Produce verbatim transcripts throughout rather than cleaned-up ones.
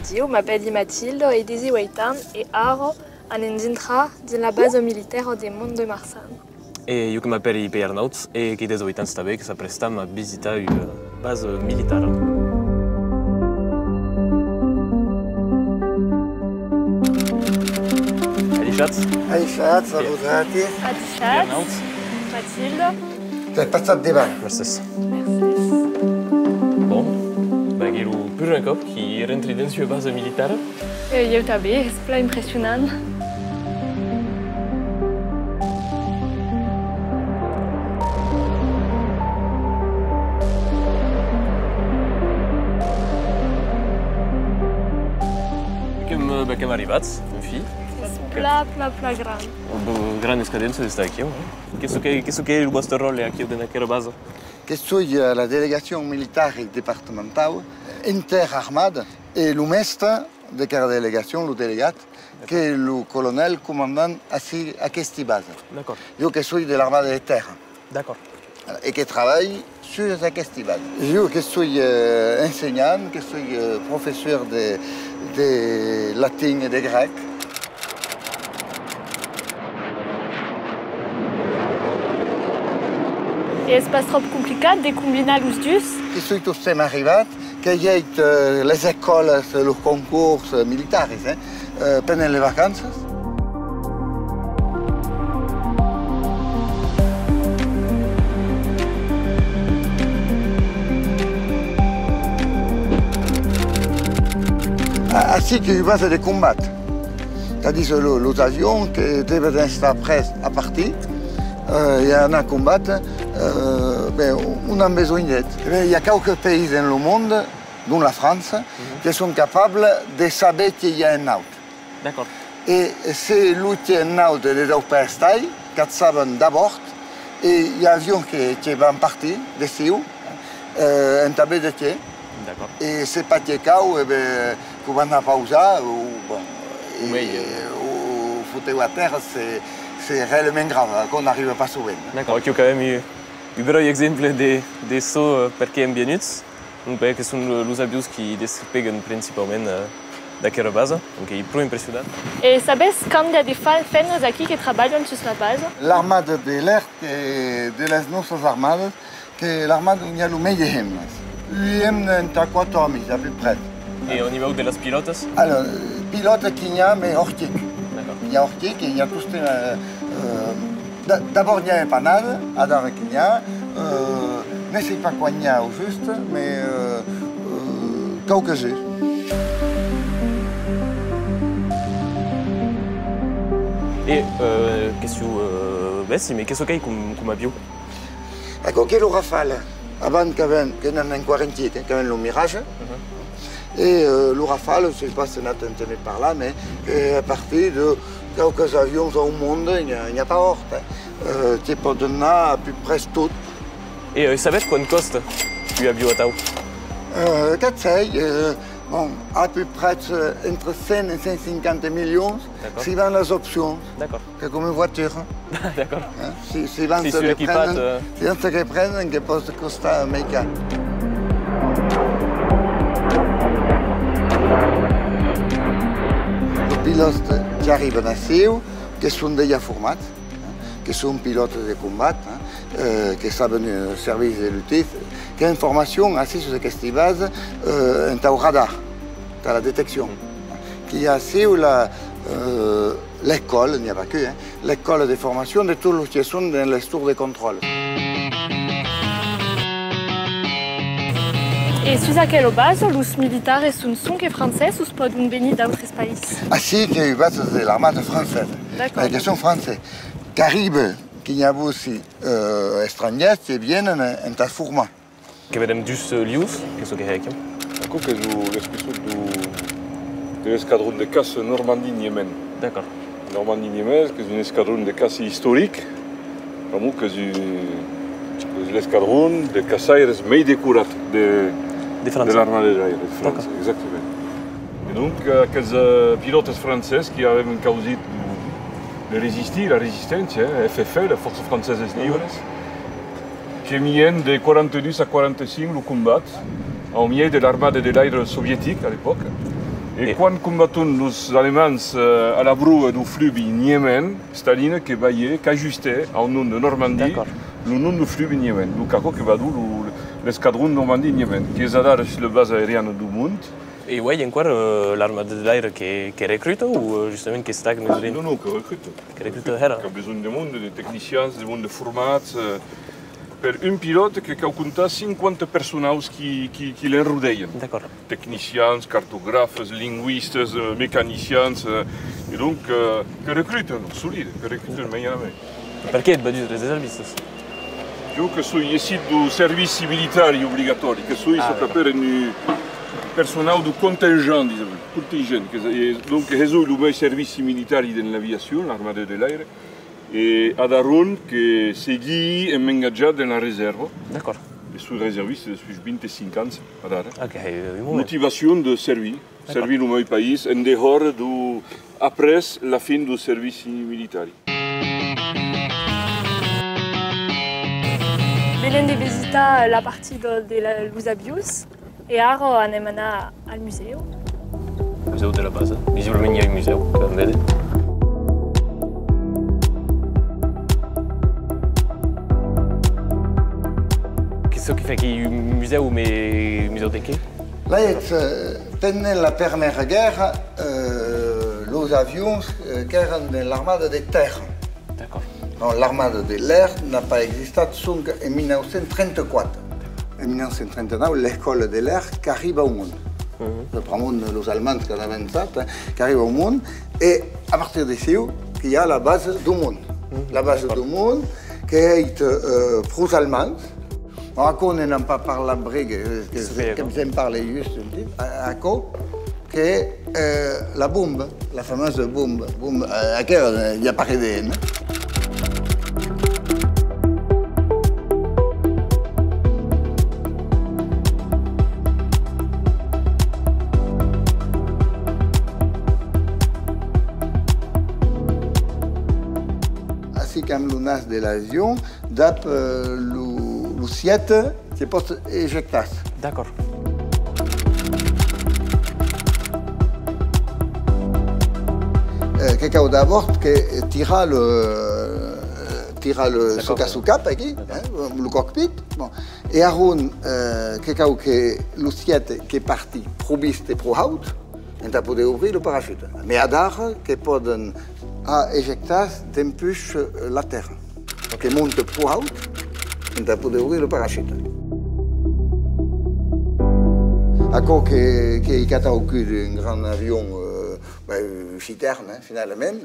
Adiu, m'apèli Matilda, ai dètz-e-uèit ans e ara anem dintrar dins la basa militara de Mont-de-Marsan. E jo que m'apèli Pèire Arnaut e qu'ai dètz-e-uèit ans tanben, que s'aprestam a visitar ua basa militara. Adishatz. Adishatz a vosatis. Adishatz. Pèire Arnaut. Matilda. T'as passat davant. Mercés. Mercés. Bon, ben, qu'ei lo prumèr còp qui rentri dens ua basa militara. E ieu tanben, es plan impressionant. Qu'èm, ben, qu'èm arribats, enfin. Es plan, plan, plan gran. Bon, gran escadença d'estar aquiu, eh? Qu'ei çò que, qu'ei çò qu'ei lo vòste ròtle aquiu dens aquera basa? Que soi a la delegacion militara departamentau interarmada e lo mèste d'aquera delegacion, lo delegat, qu'ei lo colonèl comandant ací, aquesti basa. D'acòrd. Jo que soi de l'armada de tèrra. D'acòrd. E que trabalhi sus aquesti basa. Jo que soi, eh, ensenhant, que soi, eh, professor de, de latin e de grèc. E es pas tròp complicat de combinar los dus? Que soi tostemps arribat, qu'ai hèit, eh, les escòlas, los concors, eh, militaris, eh, eh, pendent les vacanças. A-, ací qu'ei ua basa de combat. Tandis que lo, los avions que deven estar prèsts a partir, eh, e anar combatre, eh, ben, on an besonh d'eth. E ben, i a quauques país en lo monde, dont la França, que son capables de saber que i a un aute. D'acòrd. E se lo que un aute de dau pas estar, qu'ac saben d'abòrd, e i a avions que, que van partir d'eciu, eh, entà véder qué. D'acòrd. E se pas que cau, e ben, qu'o van a pausar, o, bon, e, o mei, eh, o foteu a tèrra se, se realament grava, aquò n'arriba pas sovent. D'acòrd, aquiu qu'avem un, un bròi exemple de, de çò, eh, per qué èm vienuts. Donc, ben, que son lo, los avions qui despeguen principalament, eh, d'aquera basa, donc ei pro impressionant. E sabes quant i a de fa-, femnas aquí que trabalhan sus la basa? L'armada de l'èr, que de las nòstras armadas, que l'armada on i a lo mei de hemnas. Ua hemna entà quate òmis, a peu près. E au nivèu de las pilòtas? Alors, pilòta que n'i a, mès hòrtic. D'acòrd. I a hòrtic e i a tostemps, eh, eh, d'a-, d'abòrd n'i a pas nada, adara que n'i a, eh, ne sèi pas quant n'i a au just, mès, eh, eh, quauques uns. E, eh, question, eh, bèstia, mès qu'ei çò qu'ei com, com avion? Aquò qu'ei lo Rafale. Avant qu'avèm, que n'èm enqüèra un chic, eh, qu'avèm lo Mirage. E, eh, lo Rafale, sèi pas se n'as entenut parlar, mès, eh, a partir de quauques avions au monde, n'i a, n'i a pas hòrt, eh. Eh, te pòden anar a peu près tot. E, eh, sabes quant còsta un avion atau? Eh, qu'ac sèi, eh, bon, a peu près, eh, entre cent e cent cinquanta milions, si van las opcions. D'acòrd. Que com una voitura. D'acòrd. Eh? Si, si van se reprendre, eh, si van se reprendre, que pòt costar mei car. Los pilòts qu'arriban aciu, que son dejà formats, eh, que son pilòts de combat, eh, eh, que saben, eh, servir de l'utís, qu'an formacion ací sus aquesti basa, eh, entau radar, entà la deteccion. Qu'i a aciu la, eh, L'escòla, n'i a pas que, eh? L'escòla de formacion de tots los que son dens les torres de contròle. E sus aquela basa, los militares son sonque francés o pòdon venir d'autres país? Ací qu'ei basas de l'armada francesa, eh, que son francés. Qu'arriba que n'i a aussi, eh, estrangièrs que vienen, eh, entà formar. Que vedem dus, eh, lius, qu'ei çò que hè aquiu? Aquò qu'ei lo, l'espessor deu, de l'escadron de caça Normandie-Niemen. D'acòrd. Normandie-Niemen, qu'ei un escadron de caça istoric, pr'amor qu'ei un, qu'ei l'escadron de caçaires mei decorat de, de França, de l'armada de l'aire de França, exactament. E donc, eh, aqueles, eh, pilòtes francés qui avèn causit lo, le resistir, la resisténcia, eh, F F, las Fòrças Francesas Libres, que mien de quaranta-dus a quaranta-cinc lo combat, au miei de l'armada de l'aire sovietic a l'epòca, E quan combaton los Alemands, eh, a la broa deu fluvi Niemen, Staline que balhè, qu'ajustè au nom de Normandie, lo nom deu fluvi Niemen. Donc aquò que va dur lo, l'escadron Normandie-Niemen, qu'es adara sus la basa aeriana deu Mont. E uei enqüèra, eh, l'armada de l'aire que, que recruta o, eh, justament qu'estaca mès drin? Non, non, que recruta. Que recruta hèra? Qu'a besonh de monde, de tecnicians, de monde formats, eh, per un pilòt que cau comptar cinquanta personaus qui, qui, qui l'enrodeian. D'acòrd. Tecnicians, cartografes, lingüistas, eh, mecanicians, eh, e donc, eh, que recrutan, solide, que recrutan mei a mei. Perqué eth va dus reservistas? Jo que soi essit deu servici militari obligatòri, que soi çò qu'apèran un personau deu contingent, disem, contingent, que, e donc hesoi lo mei servici militari dens l'aviacion, l'armada de l'aire, e adaron que seguii emmengatjat dens la resèrva. D'acòrd. E soi reservista despuish vint-e-cinc ans, adara. Ah, que hè un moment. Motivacion de servir, servir lo mei país en dehòra deu, après la fin deu servici militari. Venèm de visitar la partida de la, los avions. E ara anem anar al musèu. Musèu de la basa. Visiblament i a un musèu, podem véder. Qu'es çò qui fai aquí, un musèu, mès un musèu de qué? Laètz, eh, pendent la Permèra Guèrra, eh, los avions, eh, qu'èran de l'armada de tèrra. D'acòrd. Non, l'armada de l'aire n'a pas existat sonque en mil nau cents trenta-quatre. En mil nau cents trenta-nau, l'escòla de l'aire qu'arriba au mond. Pr'amor los Alemands qu'an avançat, eh, qu'arriba au mond, e a partir d'aciu que i a la basa deu mond. La basa deu mond, qu'ei, eh, prus Alemands. Bon, aquò ne n'an pas parlat, Brigue, eh, que, que se'n parle just un tic. A-, aquò, que, eh, la bomba, la famosa bomba, bomba, eh, aquela, eh, i a pas res de, eh? Ací qu'am lo nas de l'avion, dab, eh, lo, lo siète que pòt ejectar. D'acòrd. Eh, que cau d'abòrd que tirar lo, tirar lo, çò qu'a suu cap aquí, eh, lo cockpit. Bon. E aron, eh, que cau que lo siète que parti pro viste, pro haut, entà poder obrir lo parachute. Mès adara que pòden har ejectà's dempuish la tèrra. Que monte pro haut entà poder obrir lo parachute. Aquò que, qu'ei qu'a caucun d'un grand avion, eh, ben, un citèrn, eh, finalament,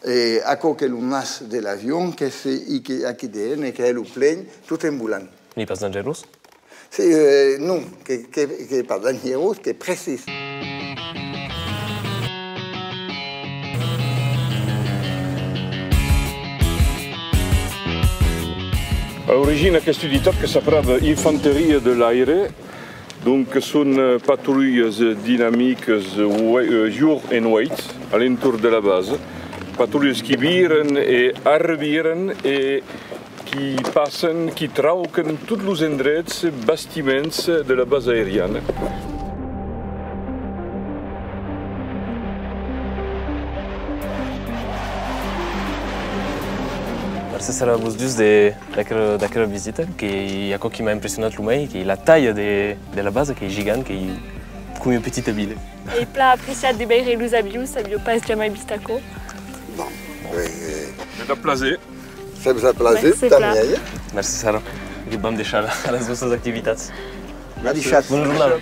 eh, e aquò qu'ei lo nas de l'avion, que se, i que, aquí dehens, e qu'ei lo plen tot en volant. N'ei pas dangerós? Se, eh, non, que, que, que pas dangerós, que precís. A l'origina, aquesta unitat que s'aprapa Infanteria de l'Aire, donc, son, eh, patrulhas dinamicas, eh, jorn e nueit, a l'entorn de la basa. Patrulhas qui viren e arreviren e qui passan, qui traucan tots los endrets, bastiments de la basa aeriana. Mercés a vos dus de, d'aquera, d'aquera visita, qu'ei aquò qui m'a impressionat lo mei, qu'ei la talha de, de la basa, qu'ei gigant, qu'ei coma ua petita vila. Ei plan apreciat de veire los avions, aviá pas jamai vist aquò. Bon, eh, me dà plaser. Se vos a plasit, tant mièlh. Mercés, Sara. Que vam deishar a las vòstras activitats. Adishatz. Bona jornada.